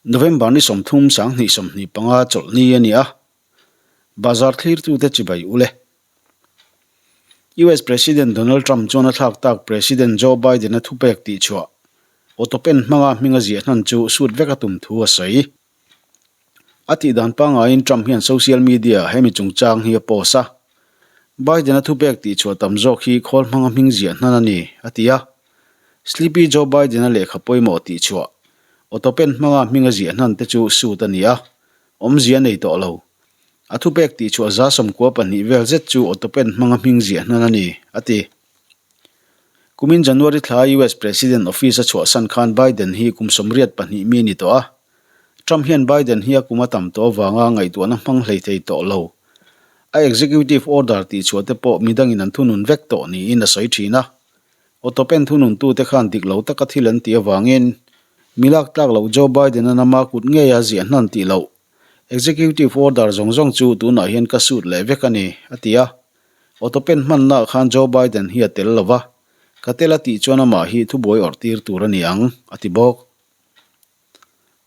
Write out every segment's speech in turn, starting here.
November ni 30 2025 chawlhni a ni a, bazar thlirtute chibai u le. US President Donald Trump chuan a thlak tak President Joe Biden-a thupek tihchhuah autopen hmanga hming a ziah hnan chu sut vek a tum thu a sawi. A tih dan pangaiin Trump hian social media-ah hemi chungchang hi a post a. Biden-a thupek tihchhuah tam zawk hi khawl hmanga hming ziah hnan a ni, a ti a. Sleepy Joe Biden-a lehkha pawimawh tihchhuah autopen hmanga hming a ziah hnan te chu sut a ni a, awmzia a nei tawh lo. A thupek tihchhuah 92 vel zet chu autopen hmanga hming ziah hnan a ni, a ti. Kumin January thla US President Office a chhuahsan khan Biden hi kum 82 mi a ni tawh a. Trump hian Biden hi a kum a tam tawh avanga ngaihtuahna hmang hlei thei tawh lo. A executive order tihchhuah te pawh midangin an thunun vek tawh niin a sawi thin a. Autopen thununtute khan dik lo taka thil an tih avangin mi lak tlak loh Joe Biden-a nama kut ngeia ziah hnan tih loh executive order zawng zawng chu tunah hian ka sut leh vek a ni, a ti a. Autopen hmannaah khan Joe Biden hi a tel lo va, ka tel a tih chuan amah hi thubuai awrh tir tur a ni ang, a ti bawk.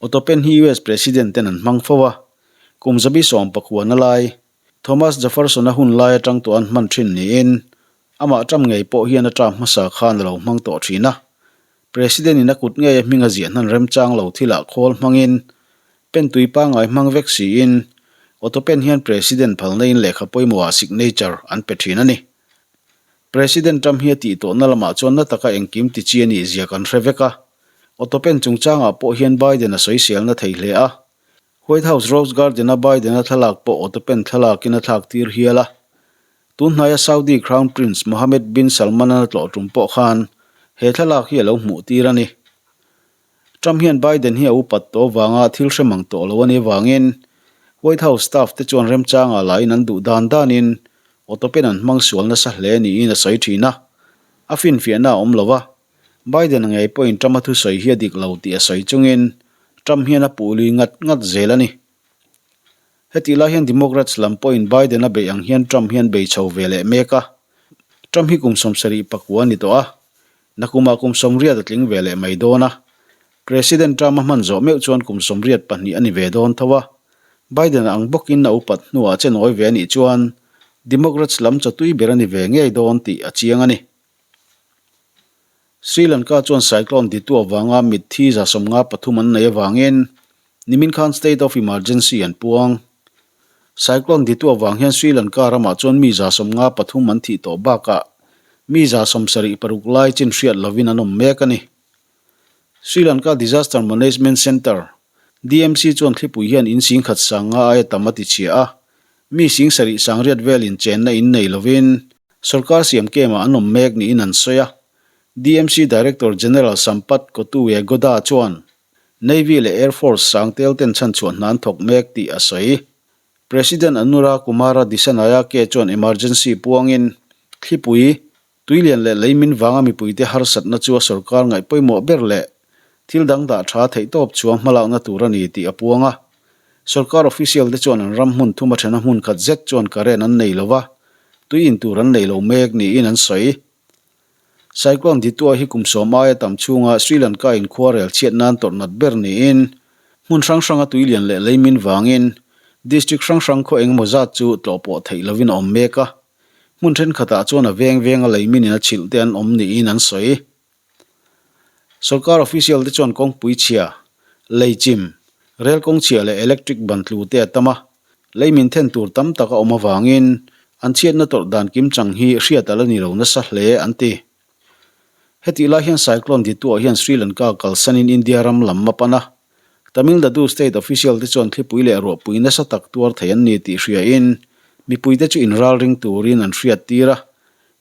Autopen hi US President ten an hmang fo a, kum 19 na lai Thomas Jefferson-a hun lai atang tawh an hman thin niin amah Trump ngei pawh hian a term hmasa khan a lo hmang tawh thin a. President-in a kut ngei a hming a ziah hnan remchang lo thilah khawl hmangin pen tui pangngai hmang vek siin Autopen hian President phalna-in lehkha pawimawhah signature an pe thin a ni. President Trump hi a tih tawhna lamah chuan na taka engkim ti chi a nih zia kan hre vek a. Autopen chungchangah pawh hian Biden a sawiselna thei hle a. White House Rose Garden-a Biden-a thlalak pawh autopen thlalakin a thlak tir hial a. Tun hnaia Saudi Crown Prince Mohammed bin Salman-a tlawh tum pawh khan he thlalak hi a lo hmuh tir a ni. Trump hian Biden hi a upat tawh avanga thil hre mang tawh lo a nih avangin White House staff te chuan remchangah lahin an duh dan danin autopen an hmang sual nasa hle niin a sawi thin a. A finfiahna a awm lo a, Biden-a ngei pawhin Trump-a thusawi hi a dik lo tih a sawi chungin Trump hian a puh lui ngat ngat zel a ni. Hetih lai hian Democrats lam pawhin Biden-a beih ang hian Trump hian bei chho ve leh mek a. Trump hi kum 79 a ni tawh a, Nakumah kum 80 a tling ve leh mai dawn a, President Trump a hman zawh meuh chuan kum 82 a ni ve dawn tho a. Biden a ang bawkin a upat hnuah che nawi ve a nih chuan Democrats lam chawtui ber a ni ve ngei dawn tih a chiang a ni. Sri Lanka chuan cyclone ditu avanga mitthi 53 an nei avangin nimin khan state of emergency an puang. Cyclone ditu avang hian Sri Lanka ramah chuan mi 53 an thih tawh bakah mi 76 lai chin hriat lovin an awm mek a ni. Sri Lanka Disaster Management Centre, DMC, chuan thlipui hian in 50 sanga aia tam a ti chhia a, mi 70 sangriat velin chenna in nei lovin sorkar siam kemah an awm mek niin an sawi a. DMC Director General Sampath Kotuwegoda chuan Navy leh Air Force sang tel ten chhanchhuah hna an thawk mek tih a sawi. President Anura Kumara Dissanayake chuan emergency puangin thlipui, tuilian leh leimin vanga mipuite harsatna chu a sorkar ngaih pawimawh ber leh thil dang dah tha theih tawp chuang hmalakna tur a ni tih a puang a. Sorkar official te chuan an ram hmun thuma thena hmun khat zet chuan current an nei lova, tui in tur an nei lo mek niin an sawi. Cyclone Ditwa hi kum 10 aia tam chhunga Sri Lanka in khua rel chhiat nan tawrh nat ber niin hmun hrang hranga tuilian leh leimin vangin district hrang hrang khaw engemaw zat chu tlawh pawh theih lovin a awm mek a. Hmun thenkhatah chuan a veng venga leimin in a chhilh te an awm niin an sawi. Sorkar official te chuan kawngpui chhia, lei chim, rel kawng chhia leh electric ban tlu te a tam a, leimin then tur tam tak a awm avangin an chhiatna tawrh dan kim chang hi hriat a la ni lo nasa hle an ti. Hetih lai hian cyclone Ditwa hian Sri Lanka kalsanin India ram lam a pan a, Tamil Nadu state official te chuan thlipui leh ruahpui nasa tak tuar thei an ni tih hriain mipuite chu inralring turin an hriat tir a,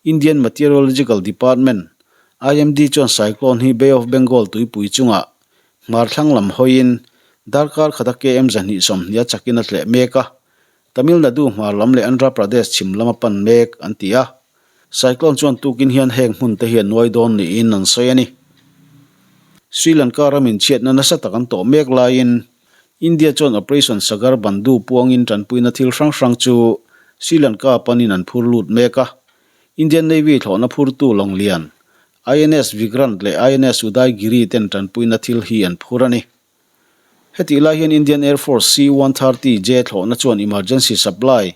Indian Meteorological Department, IMD, chuan cyclone hi Bay of Bengal tuipui chungah hmar thlang lam hawiin darkar khata km 120 a chakin a tleh mek a, Tamil Nadu hmar lam leh Andhra Pradesh chhim lam a pan mek, an ti a. Cyclone chuan tukin hian heng hmun te hi a nuai dawn niin an sawi a ni. Sri Lanka ramin chhiatna nasa tak an tawh mek laiin India chuan Operation Sagar Bandhu puangin tanpuina thil hrang hrang chu Sri Lanka panin an phur lut mek a. Indian Navy thlawhna phurtu lawng lian INS Vikrant leh INS Udaygiri ten tanpuina thil hi an phur a ni. Hetih lai hian Indian Air Force C-130J thlawhna chuan emergency supply,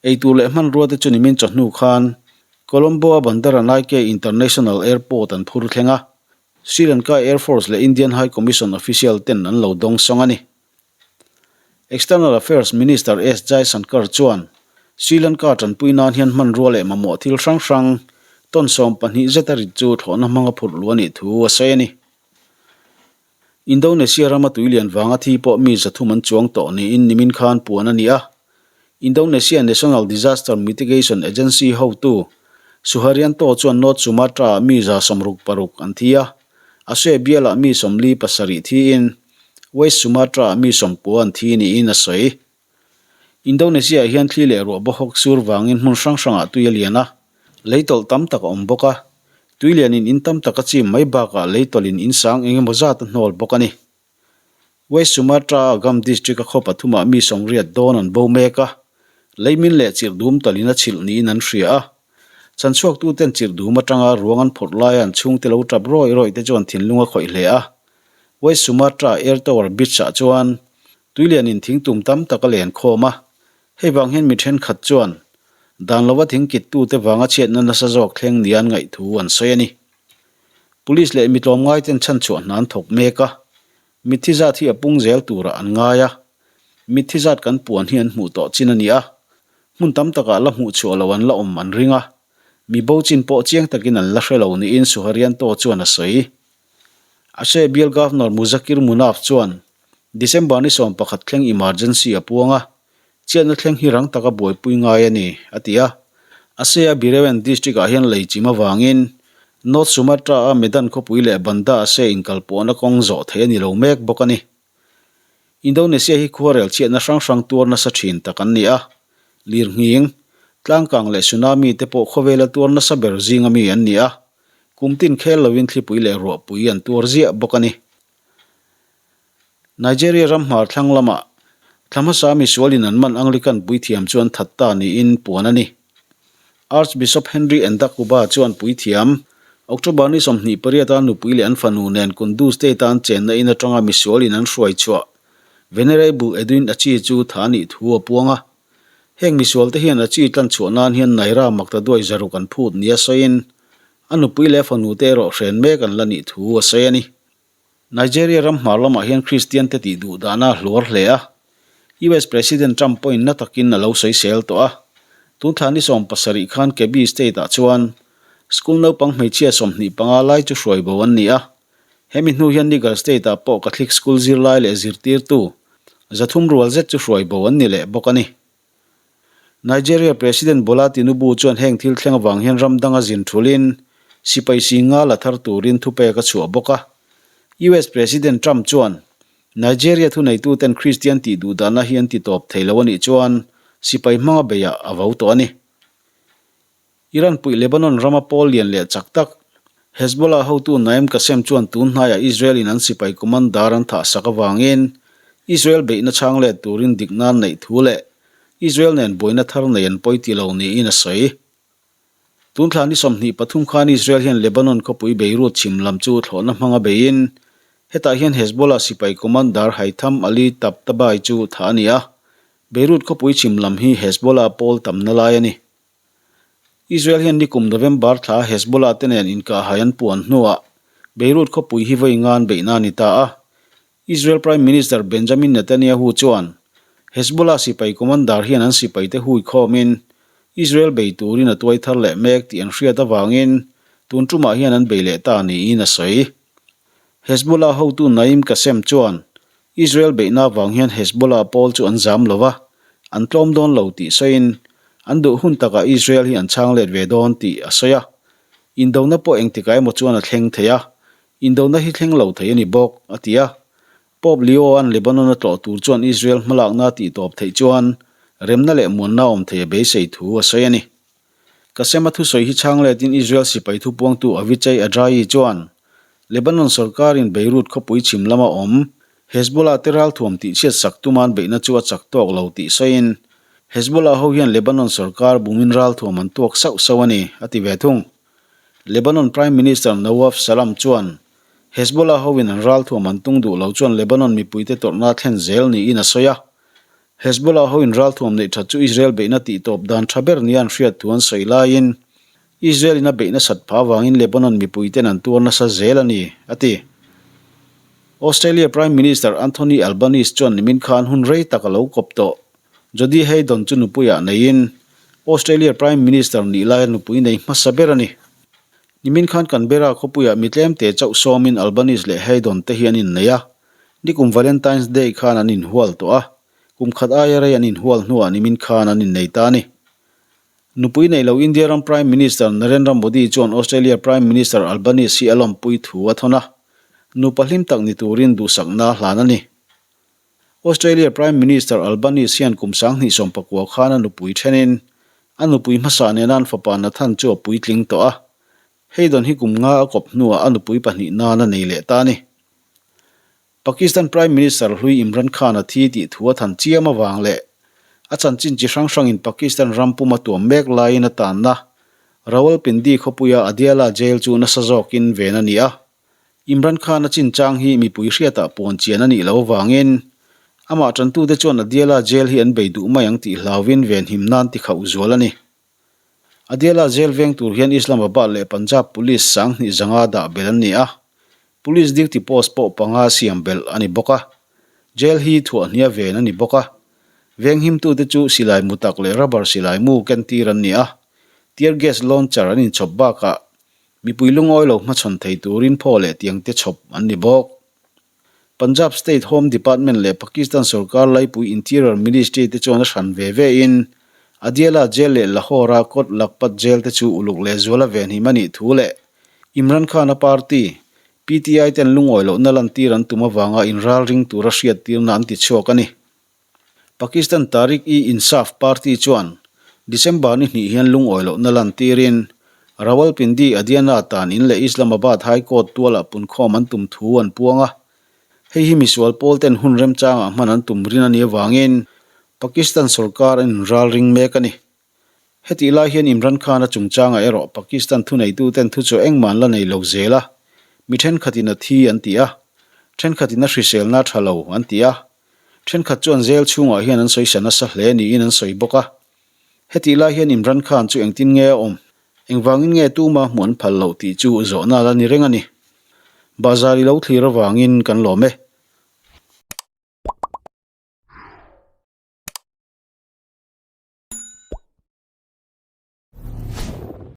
eitur leh hmanrua te chu nimin chawhnu khan Colombo-a Bandaranaike International Airport an phur thleng a, Sri Lanka Air Force leh Indian High Commission official ten an lo dawng sawng a ni. External Affairs Minister S Jaishankar chuan Sri Lanka tanpui nan hian hmanrua leh mamawh thil hrang hrang tawn 12 zeta rit chu thlawhna hmanga phurh luh a nih thu a sawi a ni. Indonesia rama tuilian vanga thi pawh mi 300 an chuang tawh niin nimin khan puan a ni a. Indonesia National Disaster Mitigation Agency hotu Suharyanto chuan North Sumatra-ah mi 66 an thi a, Aceh bialah mi 47 thiin West Sumatra-ah mi 90 an thi niin a sawi. Indonesia ah hian thli leh ruah bawhawk sur vangin hmun hrang hrangah tui a lian a, lei tawlh tam tak a awm bawk a. Tui lianin in tam tak a chim mai bakah lei tawlhin in sang eng emaw zat a hnawl bawk a ni. West Sumatra a Gam District a khaw pathumah mi 80 dawn an bo mek a, lei min leh chirh dum tawlhin a chhilh niin an hria a. Chhanchhuaktuten chirh dum atanga ruang an phurh laia an chhungte lo tap rawih rawih te chuan thinlung a khawih hle a. West Sumatra Air Tower Beach ah chuan Tuilianin thing tum tam tak a len khawm a, hei vang hian mi thenkhat chuan dan lova thing kittute vanga chhiatna nasa zawk thleng nia an ngaih thu an sawi a ni. Police leh mi tlawmngaiten chhanchhuah hna an thawk mek a, mitthi zat hi a pung zel turah an ngai a, mitthi zat kan puan hi an hmuh tawh chin a ni a, hmun tam takah la hmuh chhuah loh an la awm an ring a, mi bo chin pawh chiang takin an la hre lo niin Suharyanto chuan a sawi. Aceh bial Governor Muzakir Munaf chuan December ni 11 thleng emergency a puang a, chiatna thleng hi rang taka buaipui ngai a ni, a ti a. Aceh-a Bireuen district-ah hian lei chim avangin North Sumatra-a Medan khawpui leh Banda Aceh inkalpawhna kawng zawh theih a ni lo mek bawk a ni. Indonesia hi khuarel chhiatna hrang hrang tuar nasa thin tak an ni a, lirnghing, tlangkang leh tsunami te pawh khawvela tuar nasa ber zinga mi an ni a, kum tin khel lovin thlipui leh ruahpui an tuar ziah bawk a ni. Nigeria ram hmar thlang lamah thla hmasa misualin an man Anglican puithiam chu an that ta niin puan a ni. Archbishop Henry Ndakuba chuan puithiam, October ni 28 a nupui leh an fanu nen Kunduz State a an chenna in atanga misual in an hruai chhuah Venerable Edwin Achi chu tha nih thu a puang a. Heng misual te hian Achi tlan chhuah nan hian Naira maktaduai zaruk an phut nia sawiin a nupui leh a fanu te erawh hren mek an la nih thu a sawi a ni. Nigeria ram hmar lamah hian Kristian te tih duh dahna a hluar hle a, US President Trump pawhin na takin a lo sawisel tawh a. Tun thla ni 17 khan Kebbi State ah chuan school naupang hmeichhia 25 lai chu hruai bo an ni a. Hemi hnu hian Niger State ah pawh Catholic school zirlai leh zirtirtu 300 rual zet chu hruai bo an ni leh bawk a ni. Nigeria President Bola Tinubu chuan heng thil thleng avang hian ram danga zin thulin sipai si nga la thar turin thupek a chhuah bawk a. US President Trump chuan Nigeria thuneituten Christian tih duhdahna hi an ti tawp thei lo a nih chuan sipai hmanga beiah a vo tawh a ni. Iran puih Lebanon rama pawl lian leh chak tak, Hezbollah hotu Naim Qassem chuan tun hnaiah Israel-in an sipai commander an thah sak avangin Israel beihna chhang let turin dikna an neih thu leh Israel nen buaina thar nei an pawi ti lo niin a sawi. Tun thla ni 23 khan Israel hian Lebanon khawpui Beirut chhim lam chu thlawhna hmanga beiin hetah hian Hezbollah sipai commander Haitham Ali Tabtabai chu thah a ni a, Beirut khawpui chhim lam hi Hezbollah pawl tamna lai a ni. Israel hian nikum November thla Hezbollah te nen inkahhai an puan hnuah Beirut khawpui hi vawi ngan beihna a ni ta a. Israel Prime Minister Benjamin Netanyahu chuan Hezbollah sipai commander hian an sipaite hui khawmin Israel bei turin a tuai thar leh mek tih an hriat avangin tun tumah hian an bei leh ta niin a sawi. Hezbollah hotu Naim Qassem chuan Israel beihna avang hian Hezbollah pawl chu an zam lo va, an tlawm dawn lo tih sawiin, an duh hun takah Israel hi an chhang let ve dawn tih a sawi a. Indona pawh engtikah emaw chuan a thleng thei a, indona hi thleng lo thei a ni bawk, a ti a. Pope Leo-a'n Lebanon a tlawh tur chuan Israel hmalakna tih tawp theih chuan remna leh muanna awm thei a beisei thu a sawi a ni. Qassem-a thusawi hi chhang letin Israel sipai thupuangtu Avichai Adraee chuan Lebanon sorkarin Beirut khawpui chhim lama awm Hezbollah te ralthuam tihchhiat sak tuman beihna chu a chak tawk lo tih sawiin Hezbollah ho hian Lebanon sorkar bumin ralthuam an tuak sauh sauh a ni, a ti ve thung. Lebanon Prime Minister Nawaf Salam chuan. Hezbollah hoin an ralthuam an tung duh lo chuan Lebanon mipuite tawrhna thlen zel niin a sawi a. Hezbollah hoin ralthuam neih that chu Israel beihna tihtawp dan tha ber nia an hriat thu an sawi laiin Israel in a beih nasat phah avangin Lebanon mipuiten an tuar nasa zel a ni, a ti. Australia Prime Minister Anthony Albanese chuan nimin khan hun rei tak a lo kawp tawh. Jodie Haydon chu nupuiah neiin Australia Prime Minister nih laia nupui nei hmasa ber a ni. Nimin khan Canberra khawpuiah mi tlemte chauh sawmin Albanese leh Haydon te hi an innei a, nikum Valentine's Day khan an inhual tawh a, kum khat aia rei an inhual hnuah nimin khan an innei ta a ni. Nupui nei lo India ram Prime Minister Narendra Modi chuan Australia Prime Minister Albanese hi a lawmpui thu a thawn a, nupa hlim tak ni turin duhsakna a hlan a ni. Australia Prime Minister Albanese hian kum 2019 khan a nupui thenin a nupui hmasa nena an fapa Nathan chu a puitling tawh a, Haydon hi kum nga a kawp hnuah a nupui pahnih nan a nei leh ta a ni. Pakistan Prime Minister hlui Imran Khan a thi tih thu a than chiam avang leh a chanchin chi hrang hrangin Pakistan ram pum a tuam mek laiin a tanna Rawalpindi khawpuia Adiala Jail chu nasa zawkin ven a ni a. Imran Khan a chinchang hi mipui hriatah puan chian a nih loh avangin amah tantute chuan Adiala Jail hi an bei duh mai ang tih hlauvin venhim nan ti khauh zual a ni. Adiala Jail veng tur hian Islamabad leh Punjab Police 2500 dah belh an ni a, Police duty post pawh panga siam belh a ni bawk a. Jail hi thuahhnia ven a ni bawk a. Venghimtute chu silai mu tak leh rubber silai mu kentir an ni a, tear gas launcher an inchhawp bakah mipui lungawi lo hmachhawn thei turin phaw leh tiangte chhawp an ni bawk. Punjab State Home Department leh Pakistan sorkar laipui Interior Ministry te chuan a hran ve ve in Adiala Jail leh Lahore-a Kot Lakhpat Jail te chu uluk lehzuala venhim a nih thu leh Imran Khan-a party, PTI ten lungawi lohna lantir an tum avanga inralring tura hriattirna an ti chhuak a ni. Pakistan Tehreek-e-Insaf party chuan December ni hnih hian lungawi lohna lantirin Rawalpindi Adiana tan in leh Islamabad High Court tualah punkhawm an tum thu an puang a. Hei hi misual pawl ten hun remchangah hman an tum rin a nih avangin Pakistan sorkar an inralring mek a ni. Hetih lai hian Imran Khan-a chungchangah erawh Pakistan thuneituten thu chu engmah an la nei lo zel a, mi thenkhatin a thi an ti a, thenkhatin a hriselna a tha lo an ti a, thenkhat chuan jail chhungah hian an sawisa nasa hle niin an sawi bawk a. Hetih lai hian Imran Khan chu engtin nge a awm? Engvangin nge tuma hmuh an phal loh tih chu zawhna la ni reng a ni. Bahzar i lo thlir avangin kan lawm e.